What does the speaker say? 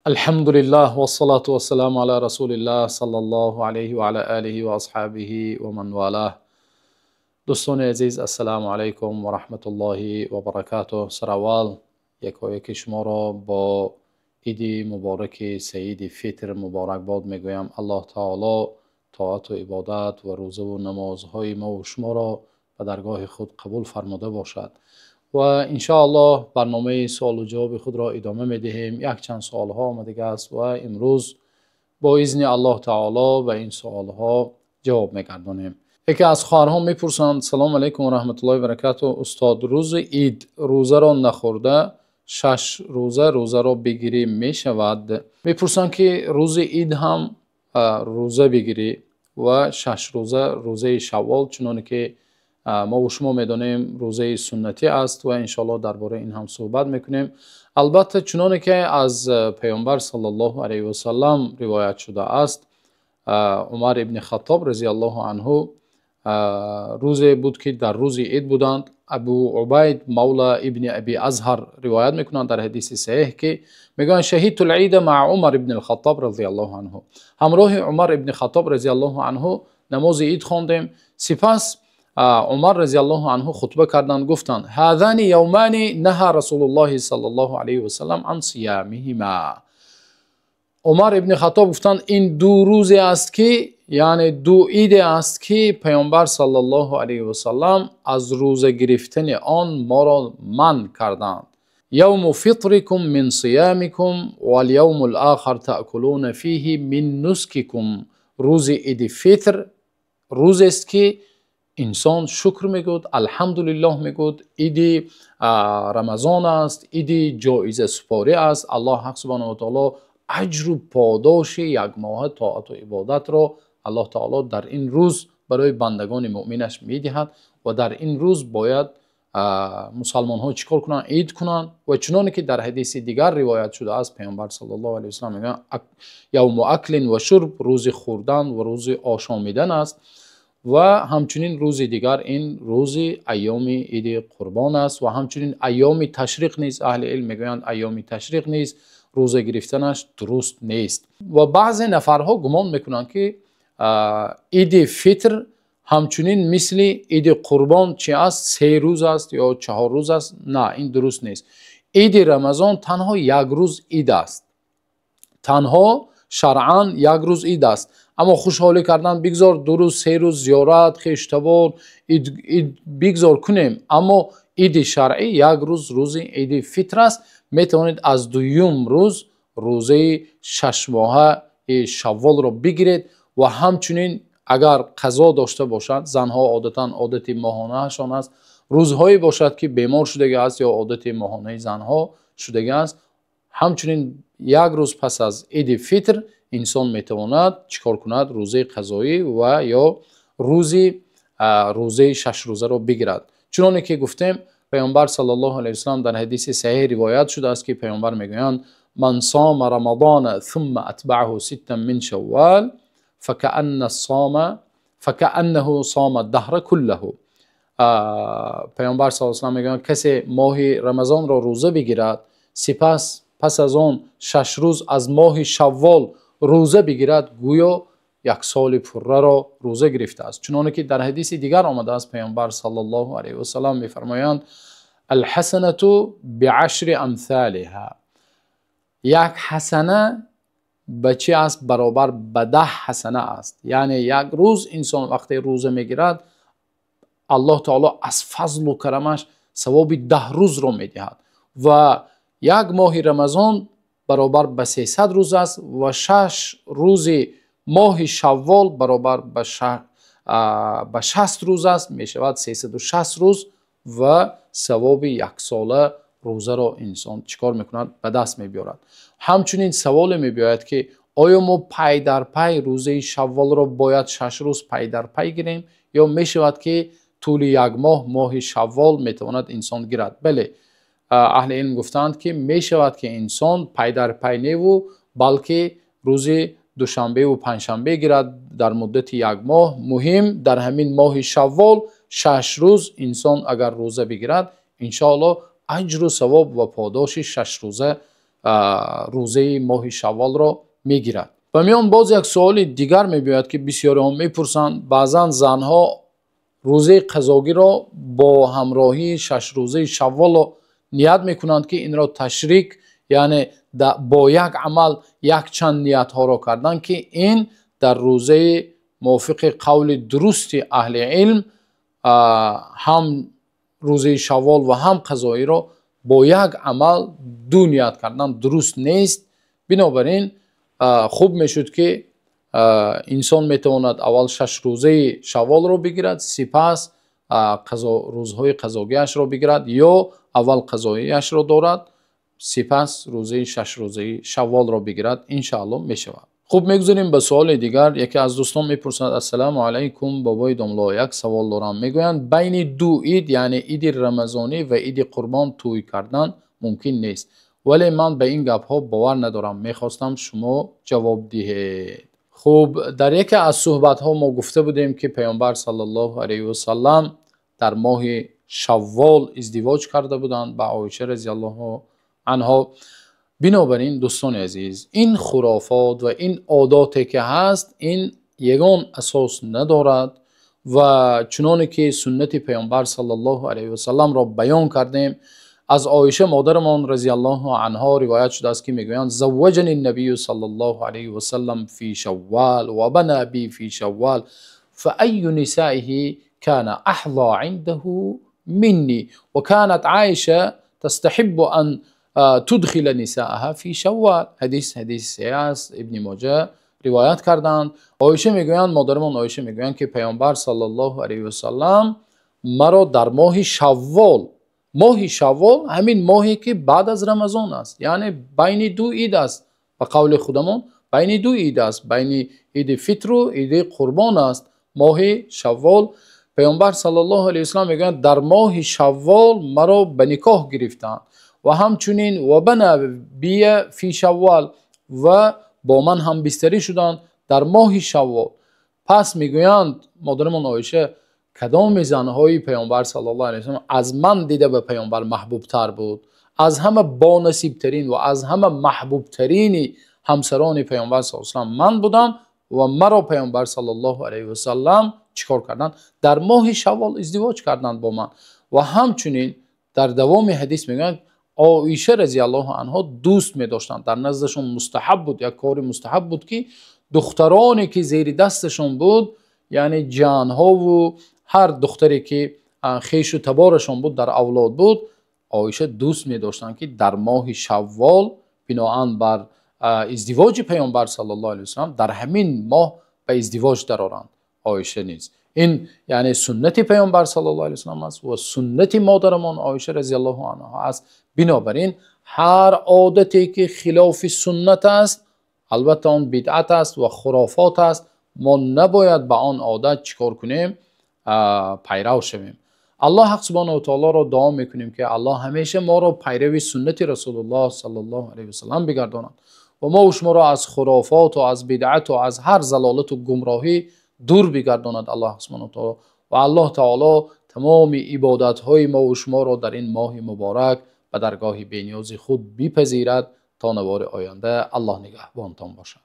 Алҳамдулиллаҳ вассалату вассаламу ала расулиллаҳ саллаллоҳу алайҳи ва ала олиҳи ва асҳобиҳи ва ман валаҳ. Дӯстони азиз, ассалому алайкум ва раҳматуллоҳи ва баракатуҳ. Сараввал якояки шуморо бо иди мубораки Саиди Фитр муборакбод мегӯям. Аллоҳ таоло тоату ибодат ва рӯзаву намозҳои мо ва шуморо ба даргоҳи худ қабул фармуда бошад. Ва иншоаллоҳ барномаи суолу ҷавоби худро идома медиҳем. Якчанд суолҳо омадагааст ва имрӯз бо изни Аллоҳ таоло ба ин суолҳо ҷавоб мегардонем. Яке аз хоҳарҳо мепурсанд: салому алайкум ва раҳматуллоҳи ва баракатуҳ, устод, рӯзи ид рӯзаро нахӯрда 6 рӯза рӯзаро бигирӣ мешавад? Мепурсанд, ки рӯзи ид ҳам рӯза бигирӣ ва 6 рӯза рӯзаи шаввол, чуноне ки мо ва шумо медонем рӯзаи суннатӣ аст ва иншоаллоҳ дар бораи ин ҳам суҳбат мекунем. Албатта, чуноне ки аз Паёмбар саллаллоҳу алайҳи васаллам ривоят шудааст, Умар ибни Хаттоб разияллоҳу анҳу рӯзе буд, ки дар рӯзи ид буданд. Абу Убайд мавла ибни Аби Азҳар ривоят мекунанд дар ҳадиси саҳеҳ, ки мегӯянд: шаҳидту л-ида маа Умар ибни ал-Хаттоб разияллоҳу анҳу. Ҳамроҳи Умар ибни Хаттоб разияллоҳу анҳу намози ид хондем. Сипас Умар разияллоҳу анҳу хутба карданд, гуфтанд: ҳазани явмани наҳа Расулуллоҳи саллаллоҳу алайҳи васаллам ан сиямиҳима. Умар ибни Хаттоб гуфтанд, ин ду рӯзе аст, ки яъне ду иде аст, ки Паёмбар саллаллоҳу алайҳи васаллам аз рӯза гирифтани он моро манъ карданд. Явму фитрикум мин сиямикум вал явмул охар таъкулуна фиҳи мин нускикум. Рӯзи иди фитр рӯзест, ки инсон шукр мегӯяд, алҳамдулиллоҳ мегӯяд. Иди Рамазон аст, иди ҷоизасупорӣ аст. Аллоҳ ҳақ субҳонаҳу ва таоло аҷру подоши якмоҳа тоату ибодатро Аллоҳ таоло дар ин рӯз барои бандагони муъминаш медиҳад ва дар ин рӯз бояд мусалмонҳо чӣ кор кунанд? Ид кунанд. Ва чуноне ки дар ҳадиси дигар ривоят шудааст, Паёмбар саллаллоҳу алайҳи васаллам мегӯянд: явму аклин ва шурб, рӯзи хӯрдан ва рӯзи ошомидан аст. Ва ҳамчунин рӯзи дигар ин рӯзи айёми иди қурбон аст ва ҳамчунин айёми ташриқ низ, аҳли илм мегӯянд, айёми ташриқ низ рӯза гирифтанаш дуруст нест. Ва баъзе нафарҳо гумон мекунанд, ки иди фитр ҳамчунин мисли иди қурбон чи аст, 3 рӯз аст ё 4 рӯз аст. На, ин дуруст нест. Иди Рамазон танҳо як рӯз ид аст, танҳо шаръан як рӯз ид аст. Аммо хушҳолӣ кардан бигзор 2 рӯз, 3 рӯз зиёрат, хештабор, ид бигзор кунем, аммо иди шаръӣ як рӯз, рӯзи иди фитр аст. Метавонед аз дуюм рӯз рӯзаи 6 моҳаи шавволро бигиред ва ҳамчунин агар қазо дошта бошад, занҳо одатан одати моҳонаашон аст, рӯзҳое бошад, ки бемор шудага аст ё одати моҳонаи занҳо шудага аст, ҳамчунин як рӯз пас аз иди фитр инсон метавонад чӣ кор кунад? Рӯзаи қазоӣ ва ё рӯзаи 6 рӯзаро бигирад. Чуноне ки гуфтем, Паёмбар саллаллоҳу алайҳи васаллам дар ҳадиси саҳеҳ ривоят шудааст, ки Паёмбар мегӯянд: ман сома рамадона сумма атбаъаҳу ситтан мин шаввал факааннаҳу сома даҳра куллаҳу. Паёмбар саллаллоҳу алайҳи васаллам мегӯянд, касе моҳи Рамазонро рӯза бигирад, сипас пас аз он 6 рӯз аз моҳи шаввол рӯза бигирад, гӯё як соли пурраро рӯза гирифтааст. Чуноне ки дар ҳадиси дигар омадааст, Паёмбар саллаллоҳу алайҳи васаллам мефармоянд: алҳасанату биашри амсолиҳа. Як ҳасана ба чӣ аст? Баробар ба 10 ҳасана аст. Яъне як рӯз инсон вақте рӯза мегирад, Аллоҳ таоло аз фазлу карамаш савоби 10 рӯзро медиҳад ва як моҳи Рамазон баробар ба 300 рӯз аст ва 6 рӯзи моҳи шаввол баробар ба 60 рӯз аст, мешавад 360 рӯз ва савоби яксола рӯзаро инсон чӣ кор мекунад? Ба даст мебиёрад. Ҳамчунин саволе мебиёяд, ки оё мо пай дар пай рӯзаи шавволро бояд 6 рӯз пай дар пай гирем ё мешавад, ки тӯли як моҳ, моҳи шаввол метавонад инсон гирад? Бале, аҳли илм гуфтаанд, ки мешавад, ки инсон пай дар пай неву, балки рӯзи душанбеву панҷшанбе гирад дар муддати як моҳ. Муҳим дар ҳамин моҳи шаввол 6 рӯз инсон агар рӯза бигирад, иншоаллоҳ аҷру савоб ва подоши 6 рӯза рӯзаи моҳи Шавволро мегирад. Ба миён боз як суоли дигар мебиёяд, ки бисёриҳо мепурсанд: баъзан занҳо рӯзаи қазогиро бо ҳамроҳии 6 рӯзаи Шавволро ният мекунанд, ки инро ташрик, яъне бо як амал якчанд ниятҳоро кардан, ки ин дар рӯзаи мувофиқи қавли дурусти аҳли илм ҳам рӯзаи Шаввол ва ҳам қазоиро бо як амал ду ният кардан дуруст нест. Бинобар ин хуб мешуд, ки инсон метавонад аввал 6 рӯзаи Шавволро бигирад, сипас рӯзҳои қазогиашро бигирад, ё аввал қазоиашро дорад, сипас рӯзаи 6 рӯзаи Шавволро бигирад, иншааллоҳ мешавад. Хуб, мегузарем ба суоли дигар. Яке аз дӯстон мепурсад: ассалому алайкум, бобои домло, як савол дорам. Мегӯянд, байни ду ид, яъне иди Рамазонӣ ва иди Қурбон, тӯй кардан мумкин нест, вале ман ба ин гапҳо бовар надорам, мехостам шумо ҷавоб диҳед. Хуб, дар яке аз суҳбатҳо мо гуфта будем, ки Паёмбар саллаллоҳу алайҳи васаллам дар моҳи Шаввол издивоҷ карда буданд ба Оиша разияллоҳу анҳо. Бинобар ин дӯстони азиз, ин хурофот ва ин одоте ки ҳаст, ин ягон асос надорад ва чуноне ки суннати Паёмбар саллаллоҳу алайҳи васалламро баён кардем, аз Оиша модарамон разияллоҳу анҳо ривоят шудааст, ки мегӯянд: завваҷани набию саллаллоҳу алайҳи васаллам фи шаввал ва бана би фи шаввал фаайю нисаиҳи кана аҳза индаҳу минни ва канат Оиша тастаҳиббу ан тудхила нисааҳа фи шаввал. Ҳадис ҳадисе аст, Ибни Моҷа ривоят карданд. Оиша мегӯянд, модарамон Оиша мегӯянд, ки Паёмбар саллаллоҳу алайҳи васаллам маро дар моҳи Шаввол, моҳи Шаввол ҳамин моҳе ки баъд аз Рамазон аст, яъне байни ду ид аст, ба қавли худамон байни ду ид аст, байни иди Фитру иди Қурбон аст моҳи Шаввол. Паёмбар саллаллоҳу алайҳи васаллам мегӯянд, дар моҳи Шаввол маро ба никоҳ гирифтанд ва ҳамчунин ва бана бия фи шаввал, ва бо ман ҳам бистарӣ шуданд дар моҳи Шаввол. Пас мегӯянд модарамон Оиша, кадоми занҳои Паёмбар саллаллоҳу алайҳи васаллам аз ман дида ба Паёмбар маҳбубтар буд? Аз ҳама бонасибтарин ва аз ҳама маҳбубтарини ҳамсарони Паёмбар саллаллоҳу алайҳи васаллам ман будам ва маро Паёмбар саллаллоҳу алайҳи васаллам чӣ кор карданд? Дар моҳи Шаввол издивоҷ карданд бо ман. Ва ҳамчунин дар давоми ҳадис мегӯянд, Оиша разияллоҳу анҳо дӯст медоштанд, дар наздашон мустаҳаб буд, як кори мустаҳаб буд, ки духтароне ки зери дасташон буд, яъне ҷанҳову ҳар духтаре ки хешу таборашон буд, дар авлод буд, Оиша дӯст медоштанд, ки дар моҳи Шаввол биноан бар издивоҷи Паёмбар саллаллоҳу алайҳи васаллам дар ҳамин моҳ ба издивоҷ дароранд. Оиша низ ин яъне суннати Паёмбар саллаллоҳу алайҳи васаллам аст ва суннати модарамон Оиша разияллоҳу анҳо аст. Бинобар ин ҳар одате ки хилофи суннат аст, албатта он бидъат аст ва хурофот аст. Мо набояд ба он одат чӣ кор кунем? Пайрав шавем. Аллоҳ ҳақ субҳонаҳу ва таолоро дуо мекунем, ки Аллоҳ ҳамеша моро пайрави суннати Расулуллоҳ саллаллоҳу алайҳи васаллам бигардонад ва мо шуморо аз хурофот ва аз бидъат ва аз ҳар залолату гумроҳӣ дур бигардонад Аллоҳ субҳонаҳу ва таоло. Ва Аллоҳ таоло тамоми ибодатҳои мо ва шуморо дар ин моҳи муборак ба даргоҳи бениёзи худ бипазирад. То навори оянда Аллоҳ нигаҳбонтон бошад.